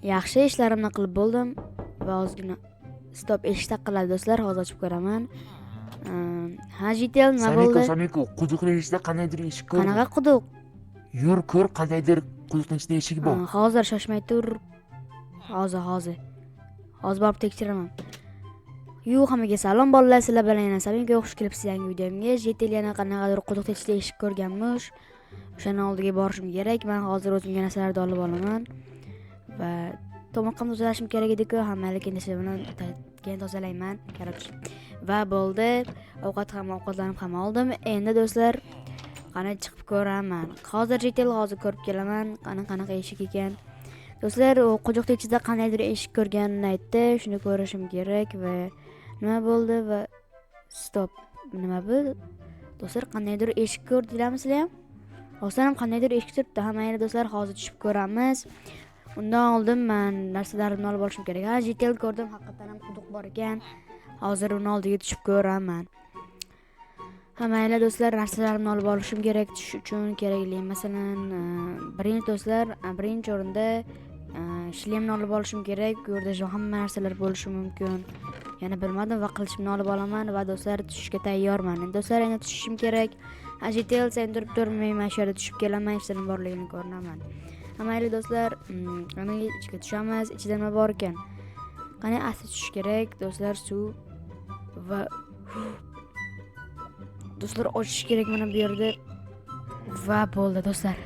Yaxshi, ishlarimni qilib bo'ldim va ozgina, стоп, eshik taqilladi, do'stlar, hozir ochib ko'raman. Ha, житель, nima Samiko, bo'ldi? Samiko, quduqning ichida qandaydir eshik ko'rdim. Qanaqa quduq? Yur, ko'r, qandaydir quduqning ichida eshik bor. Ha, hozir, shoshmay tur. Hozir, hozir. Hozir borib tekshiraman. Yu, hammaga salom, bolalar, sizlar bilan yana Samiko, xush kelibsiz yangi videomga. Житель yana qanaqadir quduqda ichida eshik ko'rganmish. O'shani oldiga borishim kerak. Men hozir o'zimga narsalarni olib olaman. Va tomoqqamni tozalashim kerak edi-ku, ha, mayli, keyin bilan keyin tozalayman. Короче. Va bo'ldi. Ovqat ham, ovqatlanib ham oldim. Endi, do'stlar, qani, chiqib ko'raman. Hozir, житель, hozir ko'rib kelaman, qani, qanaqa eshik ekan. Do'stlar, u quduqning ichida qandaydir eshik ko'rganini aytdi. Shuni ko'rishim kerak va nima bo'ldi va, стоп, nima bu? Do'stlar, qandaydir eshik ko'rdinglarmi sizlar ham? Rostdan ham qandaydir eshik turibdi. Ha, mayli, do'stlar, hozir tushib ko'ramiz. Undan oldin men narsalarimni olib olishim kerak. Ha, житель, ko'rdim, haqiqatan ham quduq bor ekan. Hozir uni oldiga tushib ko'raman. Ha, mayli, do'stlar, narsalarimni olib olishim kerak tushish uchun kerakli. Masalan, birinchi, do'stlar, birinchi o'rinda shlemni olib olishim kerak. Bu yerda hamma narsalar bo'lishi mumkin. Yana bilmadim va qilichimni olib olaman va, do'stlar, tushishga tayyorman. Endi, do'stlar, endi tushishim kerak. Ha, житель, sen turib tur, men mana shu yerda tushib kelaman, ichida nima borligini ko'raman. Ha, mayli, do'stlar, qani, ichga tushamiz. Ichida nima bor ekan? Qani, asta tushish kerak, do'stlar, suv va, do'stlar, ochish kerak mana bu yerda va bo'ldi, do'stlar.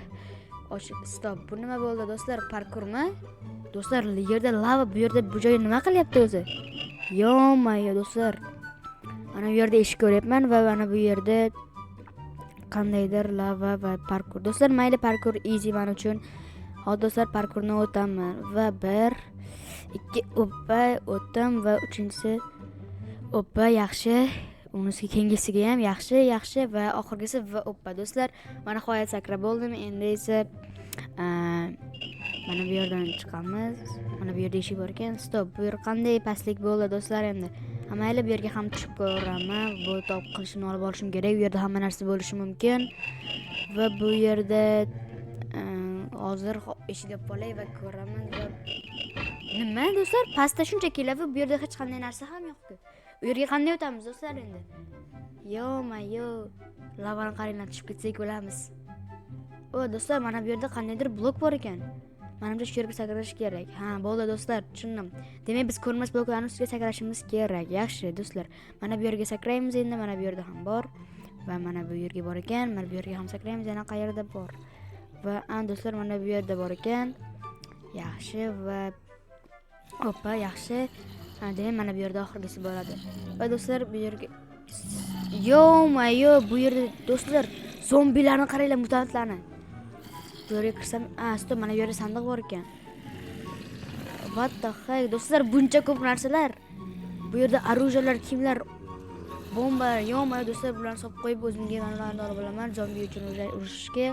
Och, стоп, bu nima bo'ldi, do'stlar? Parkurmi? Do'stlar, yerda lava, bu yerda, bu joyda nima qilyapti o'zi? Ё-моё, do'stlar. Mana bu yerda eshik ko'ryapman va mana bu yerda qandaydir lava va parkur. Do'stlar, mayli, parkur easy men uchun. Hozir, do'stlar, parkurni o'taman va bir, ikki, oppa, o'tdim va uchinchisi, oppa, yaxshi. Unisi, keyingisiga ham yaxshi, yaxshi va oxirgisi va oppa, do'stlar, mana nihoyat sakrab bo'ldim. Endi esa mana bu yerdan chiqamiz. Mana bu yerda eshik bor ekan. Стоп, bu yer qanday pastlik bo'ldi, do'stlar, endi. Ha, mayli, bu yerga ham tushib ko'raman. Bu top qilichimni olib olishim kerak. Bu yerda hamma narsa bo'lishi mumkin va bu yerda hozir eshik yopib olay va ko'raman. Va nima, do'stlar, pastda shunchaki lava, bu yerda hech qanday narsa ham yo'q-ku. U yerga qanday o'tamiz, do'stlar, endi? Ё-моё, lavani qaranglar, tushib ketsak, o'lamiz. O, do'stlar, mana bu yerda qandaydir blok bor ekan. Manimcha, shu yerga sakrash kerak. Ha, bo'ldi, do'stlar, tushundim. Demak, biz ko'rinmas bloklarning ustiga sakrashimiz kerak. Yaxshi, do'stlar, mana bu yerga sakraymiz endi. Mana bu yerda ham bor va mana bu yerga bor ekan. Mana bu yerga ham sakraymiz. Yana qayerda bor? Va a, do'stlar, mana bu yerda bor ekan. Yaxshi va oppa, yaxshi. Ha, demak, mana bu yerda oxirgisi bo'ladi. Va, do'stlar, bu yerga, ё-моё, bu yerda, do'stlar, zombilarni qaranglar, mutantlarni. Bu yerga kirsam, a, стоп, mana bu yerda sandiq bor ekan. What the heck, do'stlar, buncha ko'p narsalar. Bu yerda оружия lar, kiyimlar, bomba, ё-моё, do'stlar, bularni solib qo'yib, o'zimga mana bularni olib olaman zombi uchun urushishga.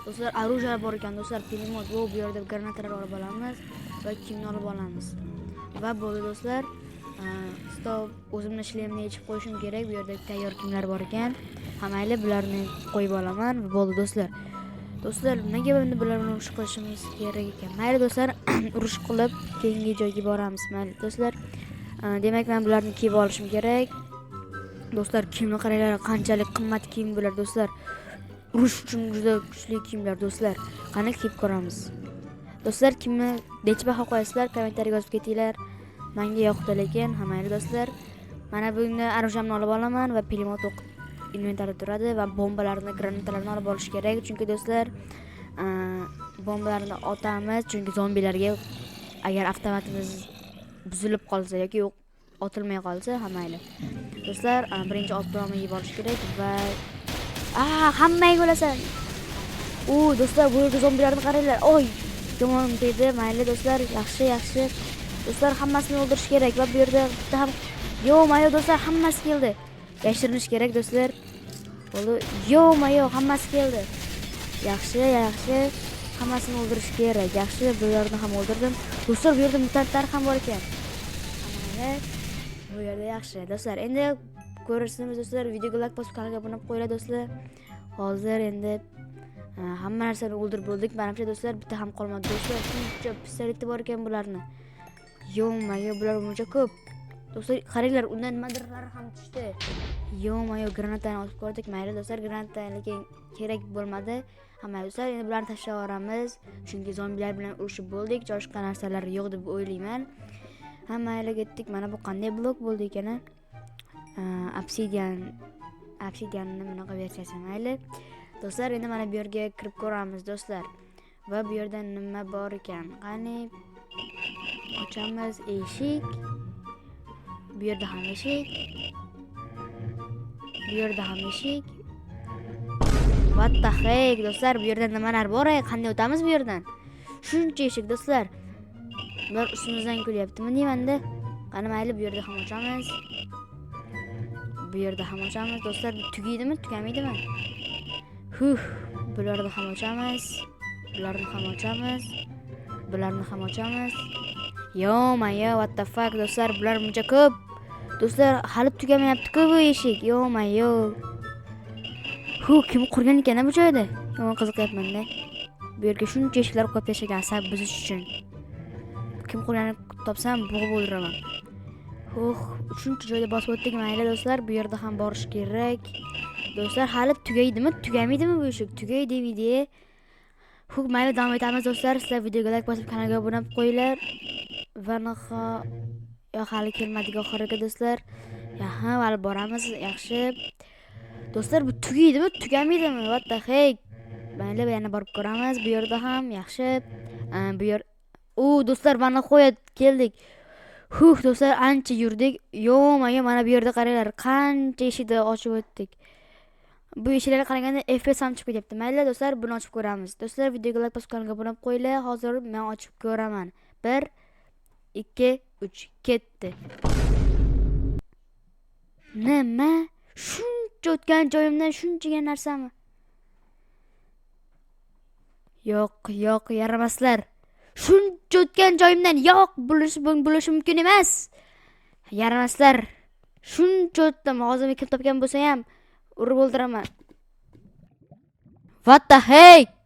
Do'stlar, оружия lar bor ekan, do'stlar, пулемёт, bu yerda granatalar olib olamiz va kiyimni olib olamiz. Va bo'ldi, do'stlar. Стоп, o'zimni shlemni yechib qo'yishim kerak. Bu yerda tayyor kiyimlar bor ekan. Ha, mayli, bularni qo'yib olaman va bo'ldi, do'stlar. Do'stlar, nega endi bular bilan urush qilishimiz kerak ekan? Mayli, do'stlar, urush qilib keyingi joyga boramiz. Mayli, do'stlar. Demak, men bularni kiyib olishim kerak. Do'stlar, kiyimni qaranglar, qanchalik qimmat kiyim bular, do'stlar. Urush uchun juda kuchli kiyimlar, do'stlar. Qani, kiyib ko'ramiz. Do'stlar, kimni necha baho qo'yasizlar, kommentariyaga yozib ketinglar. Menga yoqdi lekin. Ha, mayli, do'stlar. Mana buni, оружия mni olib olaman va пулемёт o'q inventarda turadi va bombalarni, granatalarni olib olish kerak, chunki, do'stlar, bombalarni otamiz, chunki zombilarga agar avtomatimiz buzilib qolsa yoki otilmay qolsa. Ha, mayli, do'stlar, birinchi otlarni yeb olish kerak va a, hammaga o'lasan. U, do'stlar, bu yerda zombilarni qaranglar. Oy, yomon tegdi. Mayli, do'stlar, yaxshi, yaxshi, do'stlar, hammasini o'ldirish kerak va bu yerda bitta ham. Ё-моё, do'stlar, hammasi keldi. Yashirinish kerak, do'stlar. Bo'ldi. Ё-моё, hammasi keldi. Yaxshi, yaxshi, hammasini o'ldirish kerak. Yaxshi, bularni ham o'ldirdim, do'stlar. Bu yerda mutantlar ham bor ekan. Mayli, bu yerda yaxshi, do'stlar. Endi ko'rishimiz, do'stlar. Videoga layk bosib, kanalga obuna bo'lib qo'yinglar, do'stlar. Hozir endi Hamma narsani o'ldirib bo'ldik. Manimcha, do'stlar, bitta ham qolmadi. Do'stlar, shuncha pistoleti bor ekan bularni. Ё-моё, bular buncha ko'p. Do'stlar, qaranglar, undan nimadirlar ham tushdi. Ё-моё, granatani otib ko'rdik. Mayli, do'stlar, granata lekin kerak bo'lmadi. Hamma, do'stlar, endi bularni tashlab yuboramiz. Chunki zombilar bilan urushib bo'ldik. Boshqa narsalar yo'q deb o'ylayman. Ha, mayli, ketdik. Mana bu qanday blok bo'ldi ekan, a? Obsidian, obsidianni bunaqa versiyasi, mayli. Do'stlar, endi mana bu yerga kirib ko'ramiz, do'stlar. Va bu yerda nima bor ekan? Qani, ochamiz eshik. Bu yerda ham eshik. Bu yerda ham eshik. What the heck, do'stlar, bu yerda nimalar bor? Ey, qanday o'tamiz bu yerdan? Shuncha eshik, do'stlar. Bular ustimizdan kulyaptimi deymanda. Qani, mayli, bu yerda ham ochamiz. Bu yerda ham ochamiz, do'stlar. Bu tugaydimi, tugamaydimi? Huh, bularni ham ochamiz. Bularni ham ochamiz. Bularni ham ochamiz. Ё-моё, what the fuck, do'stlar, bular buncha ko'p. Do'stlar, hali tugamayapti-ku bu eshik. Ё-моё. Hu, kim qurgan ekan bu joyda? Yomon qiziqyapman-da. Bu yerga shuncha eshiklar qo'yib tashlagan asab buzish uchun. Kim qurganini topsam, bo'g'ib o'ldiraman. Huh, shuncha joyda bosib o'tdik. Mayli, do'stlar, bu yerda ham borish kerak. Do'stlar, hali tugaydimi, tugamaydimi bu eshik? Tugay demaydi. Huh, mayli, davom etamiz, do'stlar. Sizlar videoga like bosib, kanalga obuna bo'lib qo'yinglar. Va nihoyat, hali kelmadik oxiriga, do'stlar. Ya, ha, hali boramiz. Yaxshi. Do'stlar, bu tugaydimi, tugamaydimi? What the heck? Mayli, yana borib ko'ramiz. Bu yerda ham yaxshi. Bu yer. U, do'stlar, va nihoyat keldik. Huh, do'stlar, ancha yurdik. Ё-моё, mana bu yerda qaranglar, qancha eshikni ochib o'tdik. Bu eshiklarga qaraganda FPS ham chiqib ketyapti. Mayli, do'stlar, buni ochib ko'ramiz. Do'stlar, videoga like bosib, kanalga obuna bo'lib qo'yinglar. Hozir men ochib ko'raman. 1 2 3, ketdi. Nima? Shuncha o'tgan joyimdan shunchaga narsami? Yo'q, yo'q, yaramaslar. Shuncha o'tgan joyimdan yo'q bo'lishi mumkin emas. Yaramaslar. Shuncha o'tdim. Hozir kim topgan bo'lsa ham urib o'ldiraman. What the heck?